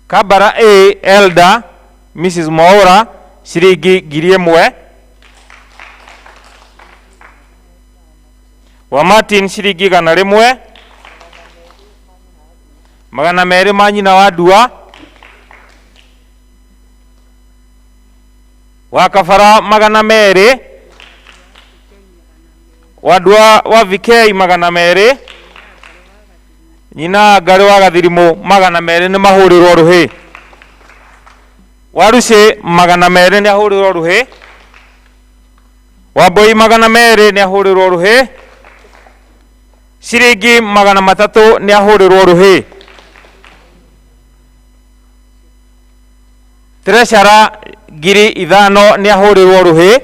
Kabara A Elder Mrs. Mwaura ciringi 1000. Wa Martin ciringi 100. 200 ma nyina wa Ndua. Wa Kabara 200. Wa Ndua wa VK 200. Nyina Ngarĩ wa Gathirimu 200 nĩ mahũrĩrwo rũhĩ. Waruci 200 nĩ ahũrĩrwo rũhĩ. Wambui 200 nĩ ahũrĩrwo rũhĩ. Ciringi 300 nĩ ahũrĩrwo rũhĩ. Treasurer 5000 nĩ ahũrĩrwo rũhĩ.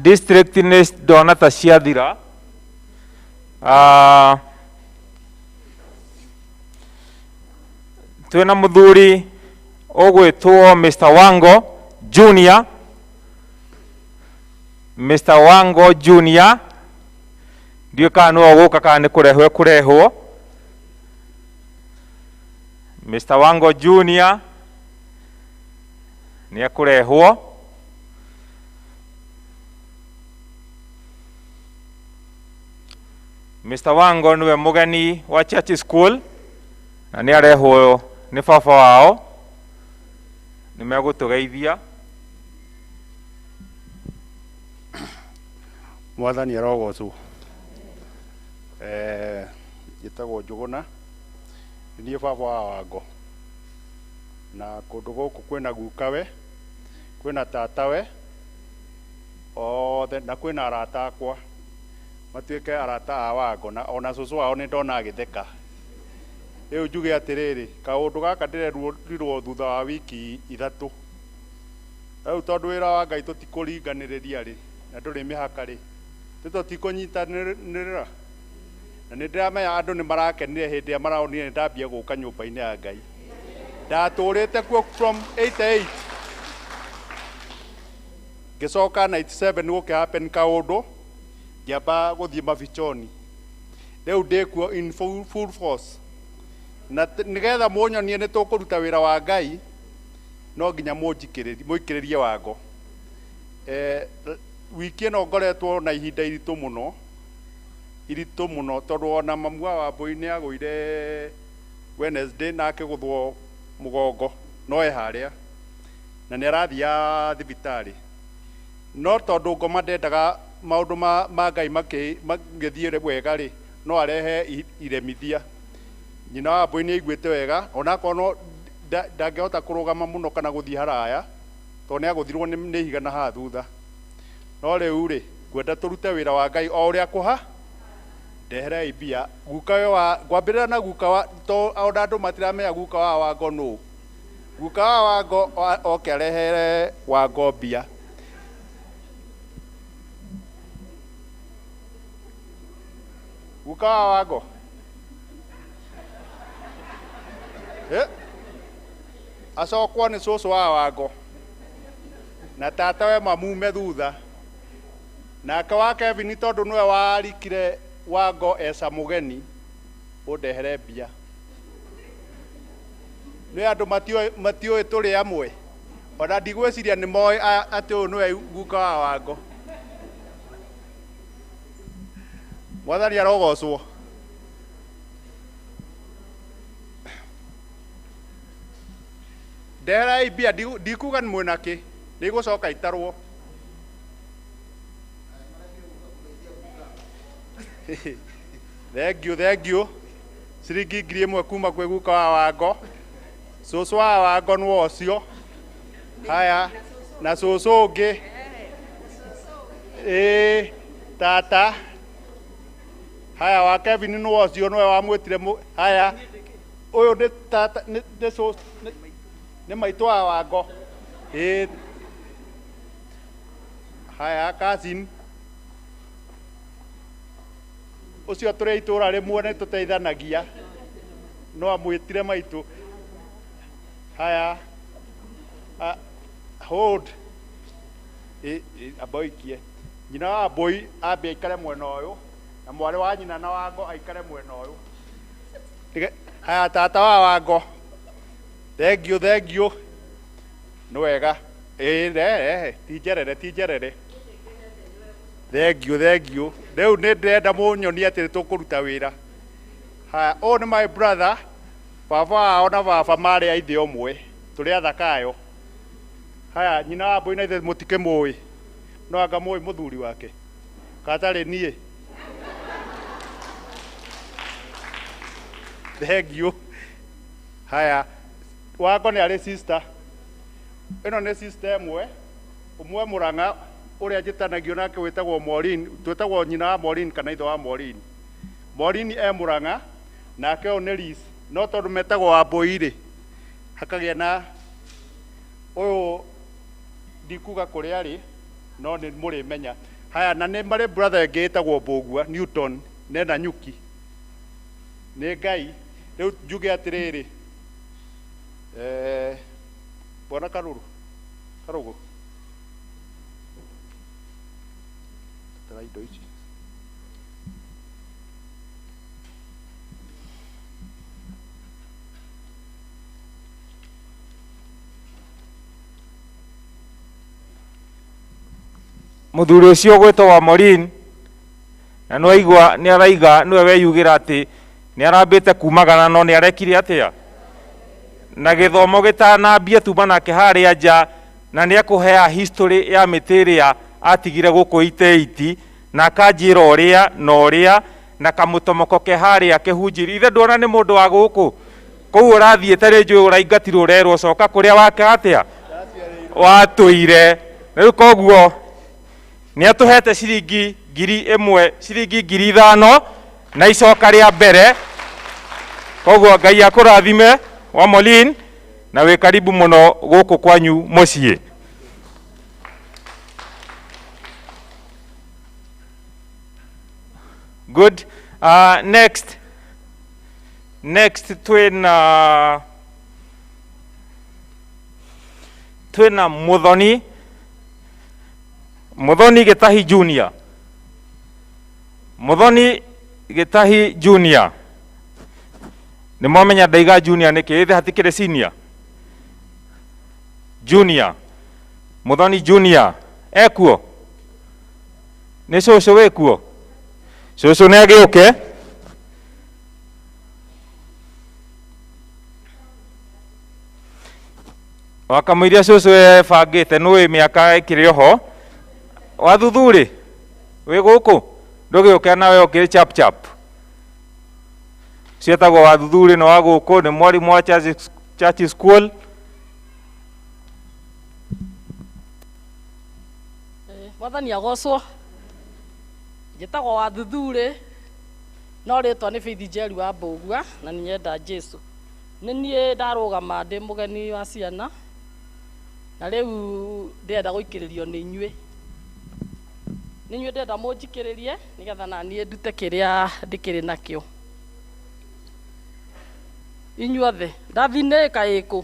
District nĩ ndona ta ciathira. Twĩna mũthuri ũgwĩtwo Mr. Wango Junior. Mr. Wango Junior ndiũĩ kana nĩwe ũgũka kana nĩ kũrehwo ekũrehwo. Mr. Wango Junior nĩ ekũrehwo. Mr. Wango niwe mũgeni wa Church School na nĩ arehwo nĩ baba wao, nĩ megũtũgeithia. Mwathani arogocwo. Njĩtagwo Njũgũna, nĩ niĩ baba wa Wango, na kũndũ gũkũ kwĩna gukawe, kwĩna tatawe othe, na kwĩna arata akwa matuĩke arata a Wango, na ona cũcũ wao nĩ ndona agĩtheka. Rĩu njuge atĩrĩrĩ, kaũndũ gaka ndĩrerirwo thutha wa wiki 3. Rĩu tondũ wĩra wa Ngai tũtikũringanĩrĩria rĩ, na ndũrĩ mĩhaka rĩ, tũtikũnyitanĩrĩra. Na nĩ ndĩramenya andũ nĩ marakenire hĩndĩ ĩrĩa maraonire nĩ ndambia gũka nyũmba-inĩ ya Ngai. Ndatũrĩte kuo from 88 ngĩcoka 97 gũkĩ happen kaũndũ, ngĩamba gũthiĩ mabichoni. Rĩu ndĩ kuo in full force. Na nĩgetha mũnyonie nĩ tũkũruta wĩra wa Ngai, no nginya mũikĩrĩrie Wango. Wiki ĩno ngoretwo na ihinda iritũ mũno, iritũ mũno, tondũ ona mamu wa Wambui nĩ agũire Wednesday na akĩgũthwo mũgongo, no e harĩa na nĩ arathiaga thibitarĩ. No tondũ ngoma ndendaga maũndũ ma Ngai magĩthiĩ wega rĩ, no arehe iremithia. Nyina wa Wambui nĩ aiguĩte wega, onakorwo no ndangĩhota kũrũgama mũno kana gũthiĩ haraya, tondũ nĩ agũthirwo nĩ ihiga na haha thutha. No rĩu rĩ, ngwenda tũrute wĩra wa Ngai o ũrĩa kũha, ndeherei mbia. Guka we wa, ngwambĩrĩra na guka wa, to ona andũ matiramenya guka wa Wango nũ. Guka wa Wango oke arehere Wango mbia. Guka wa Wango. Acokwo nĩ cũcũ wa Wango na tata we mamume thutha. Nake wa Kevin tondũ nĩwe warikire Wango eca mũgeni, ũndehere mbia. Nĩ andũ matiũĩ tũrĩ amwe, ona ndigwĩciria nĩ moĩ atĩ ũyũ nĩwe guka wa Wango. Mwathani arogocwo. Ndeherai mbia, ndikuga nĩ mwĩna kĩ, nĩ igũcoka itarwo. Thank you, thank you. Ciringi 1000 kuma kwĩ guka wa Wango. Cũcũ wa Wango nĩwe ũcio. Haya, na cũcũ ũngĩ. Ĩĩ, tata. Haya, wa Kevin nĩwe ũcio, nĩwe wamwĩtire haya. Ũyũ nĩ tata, nĩ cũcũ, nĩ maitũ wa Wango. Ĩĩ. Haya, cousin. Ũcio tũrĩ itũũra rĩmwe nĩ tũteithanagia. No amwĩtire maitũ. Haya. Hold. Amba ũikie. Nyina wa Wambũi ambe aikare mwena ũyũ na mwarĩ wa nyina na Wango aikare mwena ũyũ. Haya tata wa Wango. Thengiũ, thengiũ. Nĩ wega. Ĩ, rehe, ti njerere, ti njerere. Thengiũ, thengiũ. Rĩu nĩ ndĩrenda mũnyonie atĩ nĩ tũkũruta wĩra. Haya, ũyũ nĩ my brother, baba wao na baba marĩ a ithe ũmwe, tũrĩ athakayo. Haya, nyina wa Wambũi na ithe mũtikĩmũĩ. No anga mũĩ mũthuri wake. Katarĩ niĩ. Thengiũ. Haya, Wango nĩ arĩ sister. Ĩno nĩ sister ĩmwe, ũmwe Mũrang'a ũrĩa njĩtanagio nake wĩtagwo Maureen, twĩtagwo nyina wa Maureen kana ithe wa Maureen. Maureen e Mũrang'a, nake ũyũ nĩ Liz. No tondũ metagwo Wambũi rĩ, hakagĩa na ũyũ ndikuga kũrĩa arĩ, no nĩ mũrĩmenya. Haya, na nĩ marĩ brother ĩngĩ ĩtagwo Mbũgua, Newton, nena nyuki. Nĩ Ngai. Rĩu njuge atĩrĩrĩ, bwana Karũrũ, Karũgũ, tara indo ici. Mũthuri ũcio ũgwĩtwo wa Maureen na nĩ waigua nĩ araiga nĩwe weyugĩra atĩ nĩ arambĩte kumagana no nĩ arekire atĩa na gĩthomo gĩtanambia tuma nake harĩa nja na nĩ ekũhea history ya mĩtĩ ĩrĩa atigire gũkũ iteiti na akanjĩra ũrĩa na ũrĩa na kamũtomoko ke harĩa kĩhunjiri ithe nduona nĩ mũndũ wa gũkũ kũu ũrathiĩte rĩ njũĩ ũraingatirwo ũrerwo coka kũrĩa wake atĩa watũire. Rĩu koguo nĩ atũhete ciringi 1000, ciringi 5000 na icoka rĩa mbere. Koguo Ngai akũrathime wa Maureen na wĩ karibu mũno gũkũ kwanyu mũciĩ. Good. Next twĩna Muthoni, Muthoni Gĩtahi Junior. Muthoni Gĩtahi Junior. Nĩ mwamenya ndaiga Junior nĩkĩ? Ĩthĩ hatikĩrĩ senior. Junior. Muthoni Junior. Ekuo? Nĩ cũcũ wĩkuo? Cũcũ nĩ agĩũke. Wakamũiria cũcũ ebangĩte nũĩ mĩaka ĩkĩrĩ oho. Wathuthurĩ wĩ gũkũ ndũgĩũke nawe ũkĩrĩ chap chap. Cietagwo wathuthurĩ nĩ wa gũkũ, nĩ mwarimũ wa church school. Mwathani agocwo. Njĩtagwo Wathuthurĩ, no rĩtwa nĩ Faith Njeri wa Mbũgua na nĩ nyenda Jesu. Nĩ niĩ ndarũgama ndĩ mũgeni wa ciana na rĩu ndĩrenda gũikĩrĩrio nĩ inyuĩ. Nĩ inyuĩ ndĩrenda mũnjikĩrĩrie nĩgetha na niĩ ndute kĩrĩa ndĩkĩrĩ nakĩo. Inyuothe, ndathinĩka ĩkũ?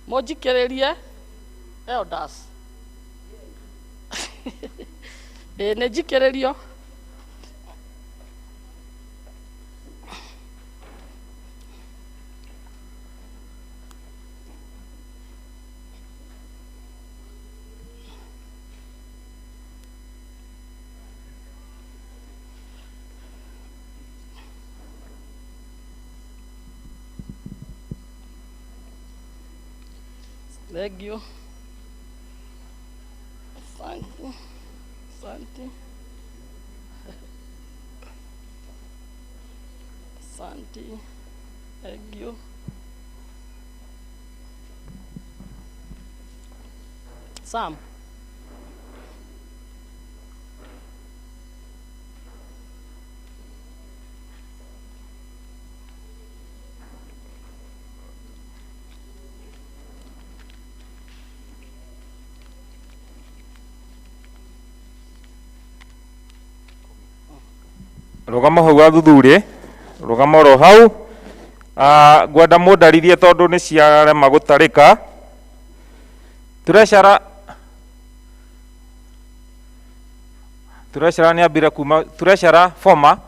Mũnjikĩrĩrie elders. Ĩĩ nĩ njikĩrĩrio. Thank you. Asante. Asante. Asante. Thank you. Sam. Rũgama hau athuthurĩ, rũgama oro hau. Ngwenda mũndaririe tondũ nĩ ciarema gũtarĩka. Treasurer Treasurer nĩ ambire kuma Treasurer former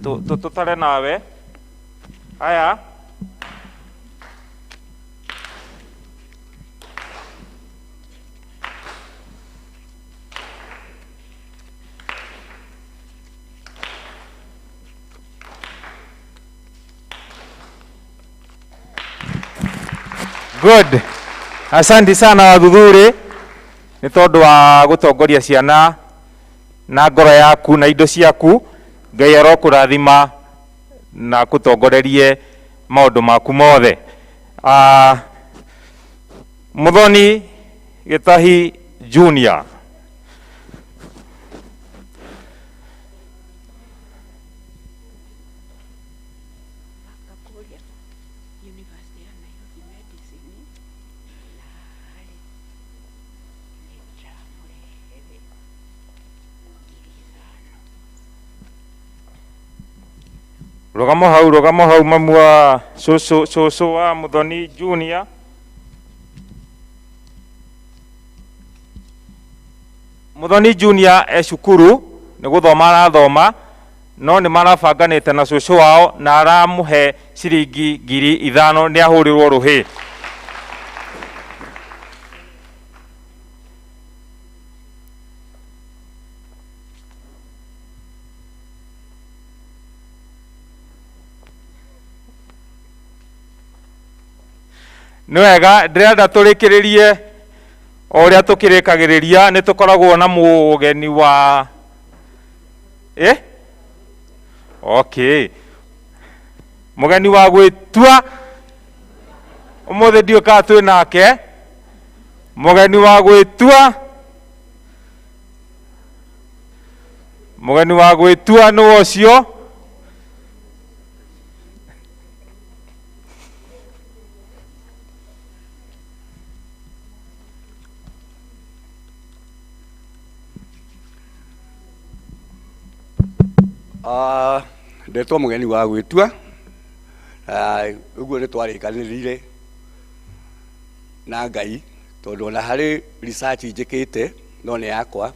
tũtare nawe. Aya. Good. Asante sana wathuthuri nĩ tondũ wa gũtongoria ciana na ngoro yaku na indo ciaku. Ngai arokũrathima na kũtongorerie maũndũ maku mothe. Muthoni Gĩtahi Junior. Rũgamo hau, rũgamo hau mamu wa cũcũ, cũcũ wa Muthoni Junior. Muthoni Junior e cukuru nĩ gũthoma arathoma, no nĩ marabanganĩte na cũcũ wao na aramũhe ciringi 5,000 nĩ ahũrĩrwo rũhĩ. Nĩ wega, ndĩrenda tũrĩkĩrĩrie o ũrĩa tũkĩrĩkagĩrĩria, nĩ tũkoragwo na mũgeni wa Okay. Mũgeni wa gwĩtua ũmũthĩ ndiũĩ kana twĩ nake. Mũgeni wa gwĩtua, mũgeni wa gwĩtua nĩ ũcio. Ndetwo mũgeni wa gwĩtua. Ũguo nĩ twarĩkanĩrire na Ngai, tondũ ona harĩ research njĩkĩte no nĩ yakwa,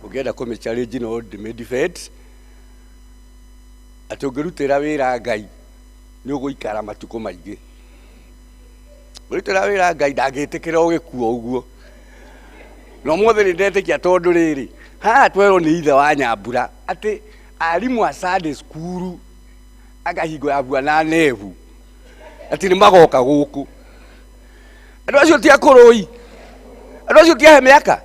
ũngĩenda kũmĩ challenge no ndĩmĩ defend, atĩ ũngĩrutĩra wĩra Ngai nĩ ũgũikara matukũ maingĩ. Ũngĩrutĩra wĩra Ngai ndangĩtĩkĩra ũgĩkua ũguo. Na ũmũthĩ nĩ ndetĩkia tondũ rĩrĩ, haha twerwo nĩ ithe wa Nyambura atĩ arimũ a Sunday school anga hingo ya bwana Nehu atĩ nĩ magoka gũkũ. Andũ acio ti akũrũ-ĩ, andũ acio ti ahe mĩaka.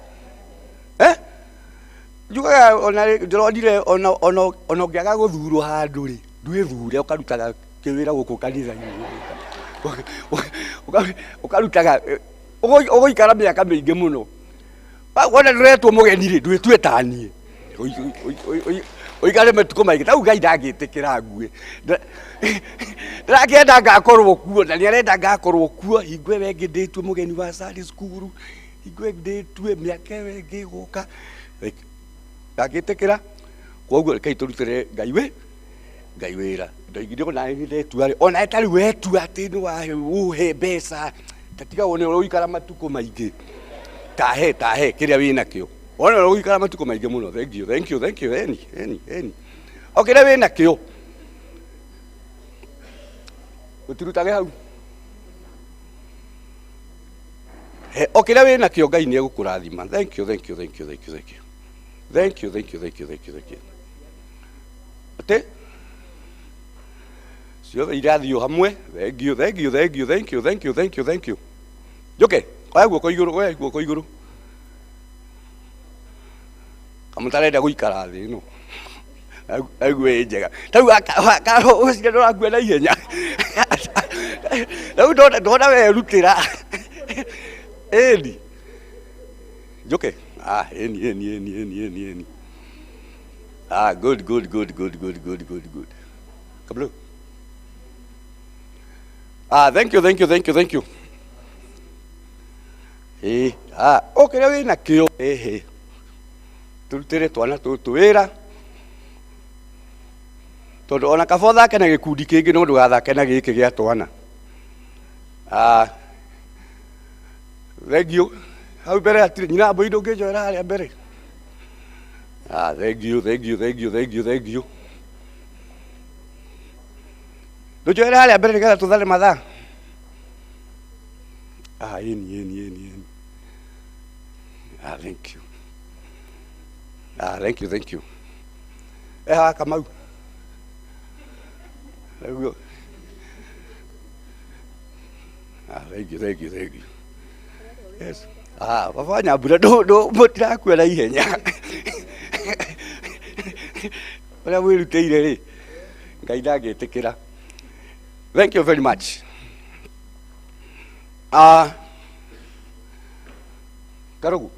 Njugaga ona ndĩronire ona ũngĩaga gũthurwo handũ rĩ, ndwĩthure ũkarutaga kĩwĩra gũkũ kanitha-inĩ. Ũkarutaga, ũgũikara mĩaka mĩingĩ mũno. Wona ndũretwo mũgeni rĩ, ndwĩtue ta niĩ. Ũikare matukũ maingĩ. Ta rĩu Ngai ndangĩtĩkĩra ngue. Ndĩrakĩenda ngakorwo kuo, na nĩarenda ngakorwo kuo, hingo ĩyo ĩngĩ ndĩtue mũgeni wa Sunday school, hingo ĩyo ndĩtue mĩaka ĩyo ĩngĩ ĩgũka. Ndangĩtĩkĩra. Koguo rekei tũrutĩre Ngai wĩ Ngai wĩra. Ndoigire ona nĩ ndetua rĩ, ona ĩtarĩ wetua atĩ nĩ wahe ũhe mbeca, ta tiga wone ũrĩa ũgũikara matukũ maingĩ. Tahe, tahe kĩrĩa wĩnakĩo. Wone ũrĩa ũgũikara matukũ maingĩ mũno. Thank you, thank you, thank you. Eni, eni, eni. O kĩrĩa wĩnakĩo. Ũtirutage hau. He, o kĩrĩa wĩnakĩo Ngai nĩ egũkũrathima. Thank you, thank you, thank you, thank you, thank you. Thank you, thank you, thank you, thank you, thank you. Atĩ ciothe irathiĩ o hamwe. Thank you, thank you, thank you, thank you, thank you, thank you, thank you. Njoke, oya guoko igũrũ, oya guoko igũrũ. Kamũtarenda gũikara thĩ ĩno. Aigue ĩ njega. Ta rĩu ũcio ndũrakua na ihenya. Rĩu ndona werutĩra. Ĩni. Njoke. Ĩni, ĩni, ĩni, ĩni, ĩni, ĩni. Good, good, good, good, good, good, good, good. Kablu. Thank you, thank you, thank you, thank you. O kĩrĩa wĩna kĩo, ĩhĩ. Tũrutĩre twana tũtũ wĩra. Tondũ ona kaba ũthake na gĩkundi kĩngĩ no ndũgathake na gĩkĩ gĩa twana. Thank you. Hau mbere hatirĩ nyina mbũi ndũngĩnjoera harĩa mbere. Ah, thank you, thank you, thank you, thank you, thank you. Ndũnjoere harĩa mbere nĩgetha tũthare mathaa. Ah, yeni, yeni, yeni, yeni. Ah, thank you. Ah, thank you, thank you. Eha Kamau. There. Ah, thank you, thank you, thank you. Yes. Ah, baba Nyambura ndũ mũtirakua na ihenya. Ũrĩa mwĩrutĩire rĩ, Ngai ndangĩtĩkĩra. Thank you very much. Ah, Karugu.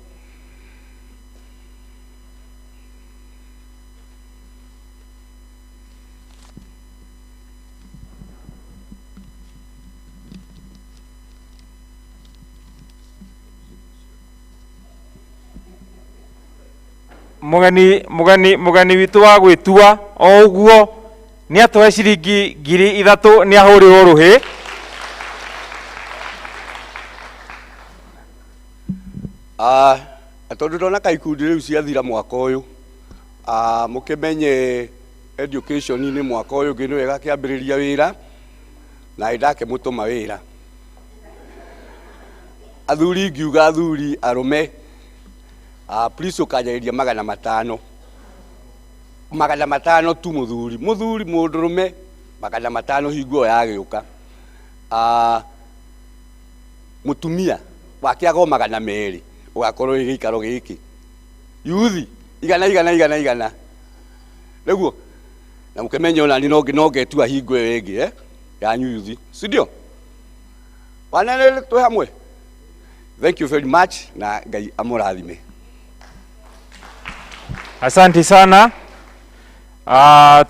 Mugeni mugeni mugeni witu wa gwitua o uguo ni atũhe ciringi 3,000 ni ahũrĩrwo rũhĩ. Ah, tondu ndona ka ikundi rĩu ciathira mwaka ũyũ, ah, mũkĩmenye education-inĩ mwaka ũyũ ũngĩ nĩ wega kĩambĩrĩria wĩra na nĩndakĩmũtũma wĩra. Athuri ngiuga athuri arũme, ah, please ũkanjarĩria 500. 500 tu mũthuri, mũthuri mũndũrũme 500 hingo ĩyo yagĩũka. Ah, mũtumia wakĩaga 200 ũgakorwo wĩ gĩikaro gĩkĩ. Yuthi igana igana igana igana. Nĩguo na mũkĩmenye ona niĩ no ngetua hingo ĩyo ĩngĩ yanyu yuthi, si ndio? Wanene twĩ hamwe. Thank you very much na Ngai amũrathime. Asante sana.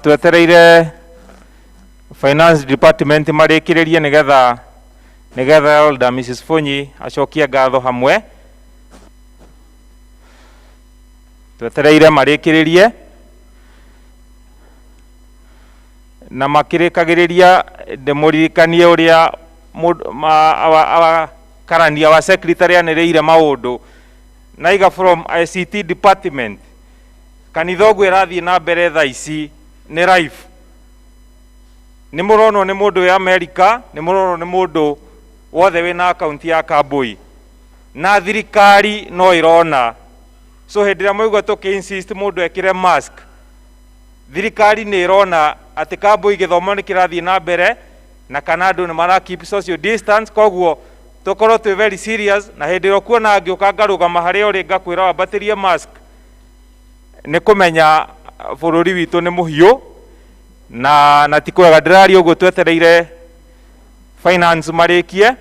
Twetereire finance department marĩkĩrĩrie nĩgetha Elder Mrs. Funyi acokie ngatho hamwe. Twetereire marĩkĩrĩrie na makĩrĩkagĩrĩria ndĩmũririkanie ũrĩa karani wa secretary anĩrĩire maũndũ naiga from ICT department kanitha ũguo ĩrathiĩ na mbere thaa ici nĩ live. Nĩ mũronwo nĩ mũndũ wĩ America, nĩ mũronwo nĩ mũndũ wothe wĩna akaunti ya Kambui na thirikari no ĩrona. So hĩndĩ ĩrĩa mwaigua tũkĩ insist mũndũ ekĩre mask, thirikari nĩ ĩrona atĩ Kambui gĩthomo nĩ kĩrathiĩ na mbere na kana andũ nĩ mara keep social distance, koguo tũkorwo twĩ very serious na hĩndĩ ĩrĩa ũkuona ngĩũka ngarũgama harĩa ũrĩ ngakwĩra wambatĩrie mask nĩ kũmenya bũrũri witũ nĩ mũhiũ na ti kwega. Ndĩraria ũguo twetereire finance marĩkie.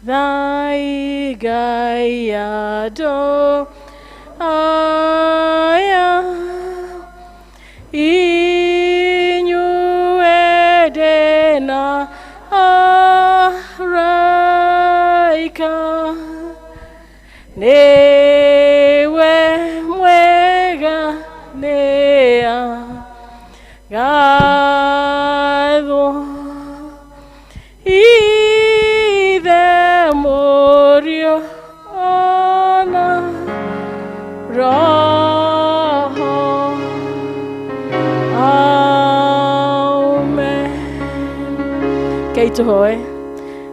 Thai Ngai andũ aya inyuĩ ndĩna araika nĩwe mwega nĩagathwo Ithe Mũriũ ona Roho. Amen. Kei tũhoe.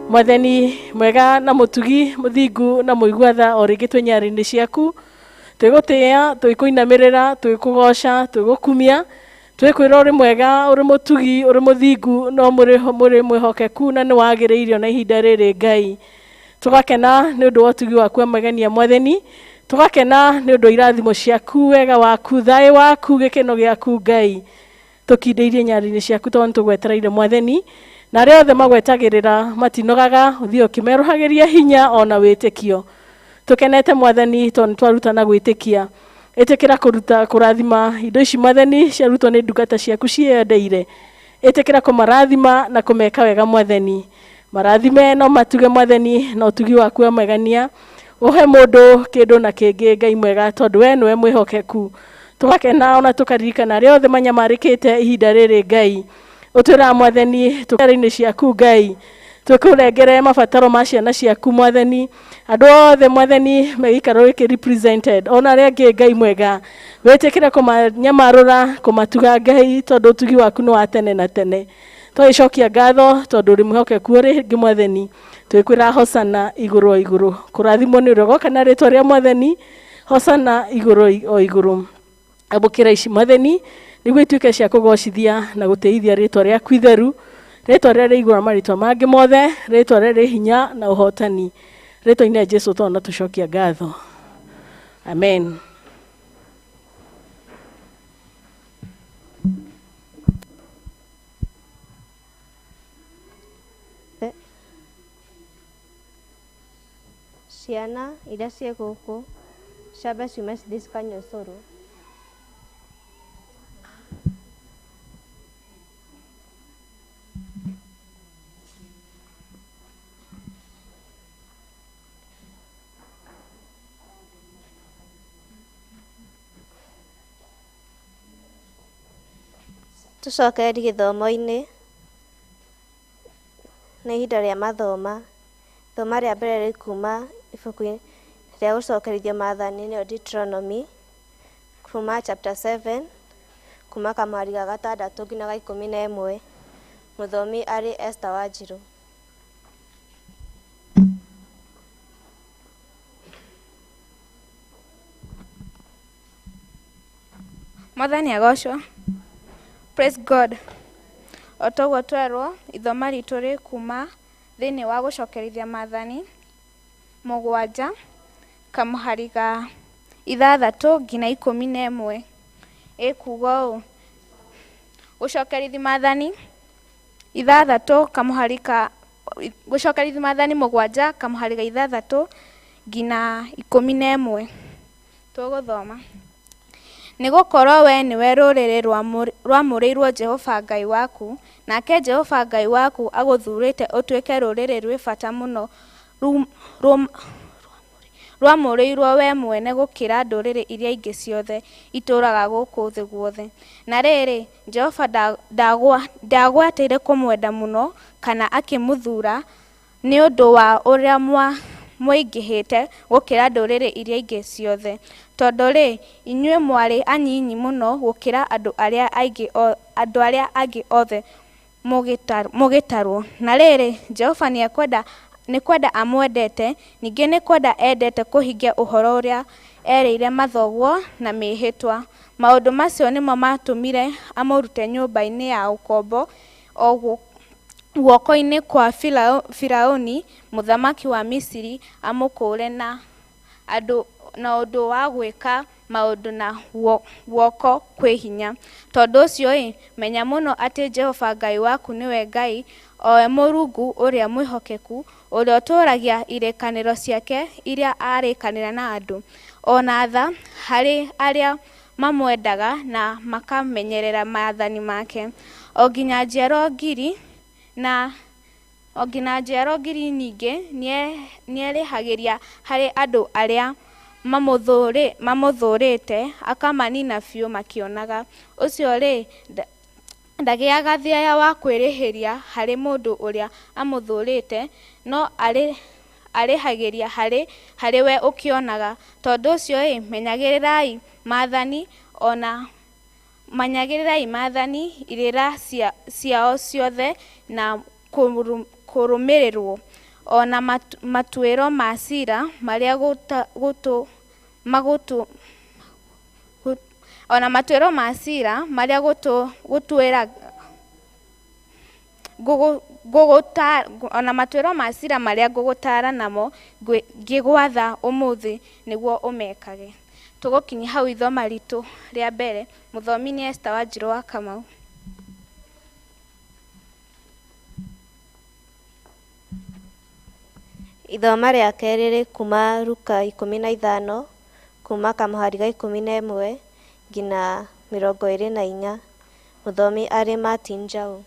Mwathani mwega na mũtugi mũthingu na mũigua tha o rĩngĩ twĩ nyarĩinĩ ciaku twĩgũtĩĩa twĩkũinamĩrĩra twĩkũgoca twĩgũkumia twĩkwĩra ũrĩ mwega ũrĩ mũtugi ũrĩ mũthingu no mũrĩ mwĩhokeku na nĩ wagĩrĩirio na ihinda rĩrĩ Ngai. Tũgakena nĩ ũndũ wa ũtugi waku wa magenia Mwathani, tũgakena nĩ ũndũ wa irathimo ciaku, wega waku, thayũ waku, gĩkeno gĩaku Ngai. Tũkindĩirie nyarĩinĩ ciaku tondũ nĩtũgwetereire Mwathani, na arĩa othe magwetagĩrĩra matinogaga, ũthiĩ ũkĩmerũhagĩria hinya ona wĩtĩkio. Tũkenete Mwathani tondũ nĩtwarutana gwĩtĩkia. Ĩtĩkĩra kũruta kũrathima indo ici Mwathani ciarutwo nĩ ndungata ciaku ciĩyendeire. Ĩtĩkĩra kũmarathima na kũmeka wega Mwathani. Marathime no matuge Mwathani na ũtugi waku wa magegania. Ũhe mũndũ kĩndũ na kĩngĩ Ngai mwega tondũ we nĩwe mwĩhokeku. Tũgakena ona tũkaririkana arĩa othe manyamarĩkĩte ihinda rĩrĩ Ngai. Ũtwĩraga Mwathani tũkare-inĩ ciaku Ngai. Twĩkũrengere mabataro ma ciana ciaku Mwathani. Andũ othe Mwathani me gĩikaro gĩkĩ represented ona arĩa angĩ Ngai mwega. Wĩtĩkĩre kũmanyamarũra kũmatuga Ngai tondũ ũtugi waku nĩ wa tene na tene. Twagĩcokia ngatho tondũ ũrĩ mwĩhokeku ũrĩ rĩngĩ Mwathani. Twĩkwĩra hosana igũrũ o igũrũ. Kũrathimwo nĩ ũrĩa ũgoka na rĩtwa rĩa Mwathani. Hosana igũrũ o igũrũ. Amũkĩra ici Mwathani nĩguo ituĩke cia kũgocithia na gũtĩithia rĩtwa rĩaku itheru, rĩtwa rĩrĩa rĩ igũrũ marĩtwa mangĩ mothe, rĩtwa rĩrĩa rĩ hinya na ũhotani. Rĩtwa-inĩ rĩa Jesũ twana tũcokia ngatho. Amen. Ciana iria ciĩ gũkũ ciambe ciume cithiĩ cikanyue cũrũ. Tũcokererie gĩthomo-inĩ nĩ ihinda rĩa mathoma. Ithoma rĩa mbere rĩ kuma ibuku rĩa gũcokerithio maathani nĩyo Deuteronomy, kuma chapter 7 kuma kamũhari ga gatandatũ nginya ga 11. Mũthomi arĩ Esther Wanjirũ. Mwathani agocwo. Praise God. O toguo twerwo ithoma ritũ rĩ kuma thĩinĩ wa gũcokerithia maathani 7 kamũhari ga 6 nginya 11. Ĩkuga ũũ: gũcokerithia maathani 6 kamũhari ka gũcokerithia maathani 7 kamũhari ga 6 nginya 11. Tũgũthoma. Nĩ gũkorwo we nĩwe rũrĩrĩ rwamũrĩirwo Jehova Ngai waku, nake Jehova Ngai waku agũthuurĩte ũtuĩke rũrĩrĩ rwĩ bata mũno rwamũrĩirwo we mwene gũkĩra ndũrĩrĩ iria ingĩ ciothe itũũraga gũkũ thĩ guothe. Na rĩrĩ, Jehova ndagwatĩire kũmwenda mũno kana akĩmũthuura nĩ ũndũ wa ũrĩa mwaingĩhĩte gũkĩra ndũrĩrĩ iria ingĩ ciothe. Tondũ rĩ, inyuĩ mwarĩ anyinyi mũno gũkĩra andũ arĩa angĩ othe mũgĩtarwo. Na rĩrĩ, Jehova nĩ kwenda amwendete, ningĩ nĩ kwenda endete kũhingia ũhoro ũrĩa erĩire mathoguo na mĩĩhĩtwa. Maũndũ macio nĩmo matũmire amũrute nyũmba-inĩ ya ũkombo o guoko-inĩ kwa Firaũni mũthamaki wa Misiri amũkũũre na ũndũ wa gwĩka Maũndũ na guoko kwĩ hinya. Tondũ ũcio-ĩ, menya mũno atĩ Jehova Ngai waku nĩwe Ngai, o we Mũrungu ũrĩa mwĩhokeku, ũrĩa ũtũũragia irĩkanĩro ciake iria aarĩkanĩra na andũ, o na tha harĩ arĩa mamwendaga na makamenyerera maathani make, o nginya njiaro ngiri na o nginya njiaro ngiri nyingĩ. Nĩerĩhagĩria harĩ andũ arĩa mamũthũũrĩte, akamanina biũ makĩonaga. Ũcio-rĩ, ndagĩaga thieya wa kwĩrĩhĩria harĩ mũndũ ũrĩa amũthũũrĩte, no arĩhagĩria harĩ we ũkĩonaga. Tondũ ũcio-ĩ, menyagĩrĩrai maathani, ona menyagĩrĩrai maathani, irĩra ciao ciothe na kũrũmĩrĩrwo, ona matuĩro ma cira marĩa gũtũ magũtũ ona matuĩro ma cira marĩa gũtuĩra ona matuĩro ma cira marĩa ngũgũtaara namo ngĩgwatha ũmũthĩ nĩguo ũmekage. Tũgũkinyia hau ithoma ritũ rĩa mbere. Mũthomi nĩ Esther Wanjirũ wa Kamau. Ithoma rĩa kerĩ rĩ kuma Luka 15, kuma kamũhari ga 11 nginya 24. Mũthomi arĩ Martin Njau.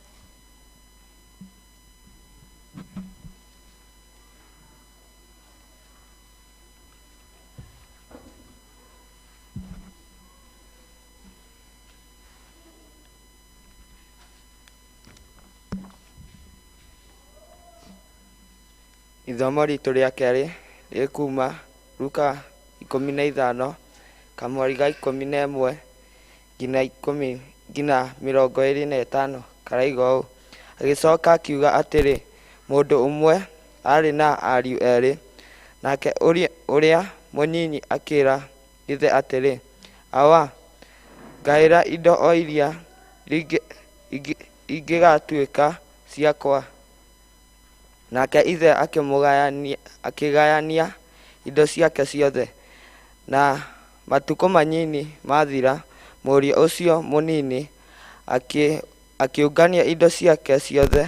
Ithomo ritũ rĩa kerĩ rĩ kuma Luka 15, kamweri ga 11 nginya ikũmi nginya 25, karaiga ũũ: Agĩcoka akiuga atĩrĩ, mũndũ ũmwe aarĩ na ariũ erĩ. Nake ũrĩa mũnyinyi akĩra ithe atĩrĩ, Awa, ngaĩra indo o iria ingĩgatuĩka ciakwa. Nake ithe akĩgayania indo ciake ciothe. Na matukũ manyinyi mathira, mũriũ ũcio mũnini akĩũngania indo ciake ciothe.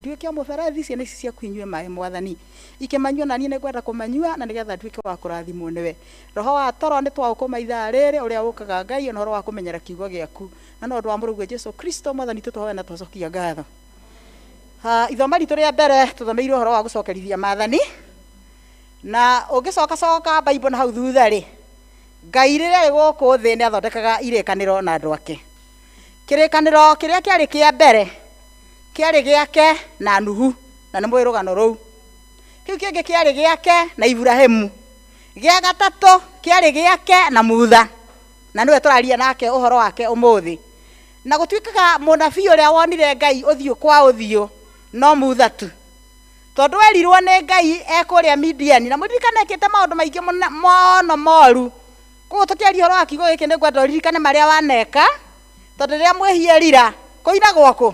Nduĩke o mũberethi, ciana ici ciaku inyue maĩ, Mwathani. Ikĩmanyua na niĩ nĩngwenda kũmanyua, na nĩgetha nduĩke wa kũrathimwo nĩwe. Roho wa toro nĩ twaũkũma ithaa rĩrĩ, ũrĩa ũkaga Ngai, ona ũhoro wa kũmenyera kiugo gĩaku. Na no ũndũ wa mũrũguo Jesu Kristo, Mwathani tũtũhoe na twacokia ngatho. Ha, ithoma ritũ rĩa mbere tũthomeire ũhoro wa gũcokerithia maathani. Na ũngĩcoka coka Bible na hau thutha rĩ, Ngai rĩrĩa arĩ gũkũ thĩ nĩ athondekaga irĩkanĩro na andũ ake. Kĩrĩkanĩro kĩrĩa kĩarĩ kĩa mbere kĩarĩ gĩake na Nuhu, na nĩ mũĩ rũgano rũu. Kĩu kĩngĩ kĩarĩ gĩake na Iburahĩmu. Gĩa gatatũ kĩarĩ gĩake na Mutha, na nĩwe tũraria nake ũhoro wake ũmũthĩ. Na gũtuĩkaga mũnabii ũrĩa wonire Ngai ũthiũ kwa ũthiũ no Mutha tu, tondũ erirwo nĩ Ngai ekũrĩa Midiani, na mũririkane ekĩte maũndũ maingĩ mũno moru. Koguo tũkĩaria ũhoro wa kiugo gĩkĩ nĩ ngwenda ũririkane marĩa waneka, tondũ rĩrĩa mwĩhia erira kũinagwo kũ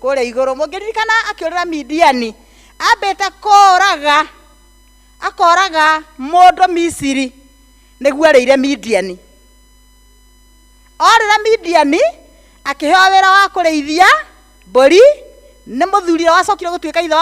kũrĩa igũrũ. Mũngĩririkana akĩũrĩra Midiani, ambĩte kũraga, akoraga mũndũ Misiri nĩguo arĩire Midiani. Orĩra Midiani akĩheo wĩra wa kũrĩithia mbũri nĩ mũthuri ũrĩa wacokire gũtuĩka ithe wa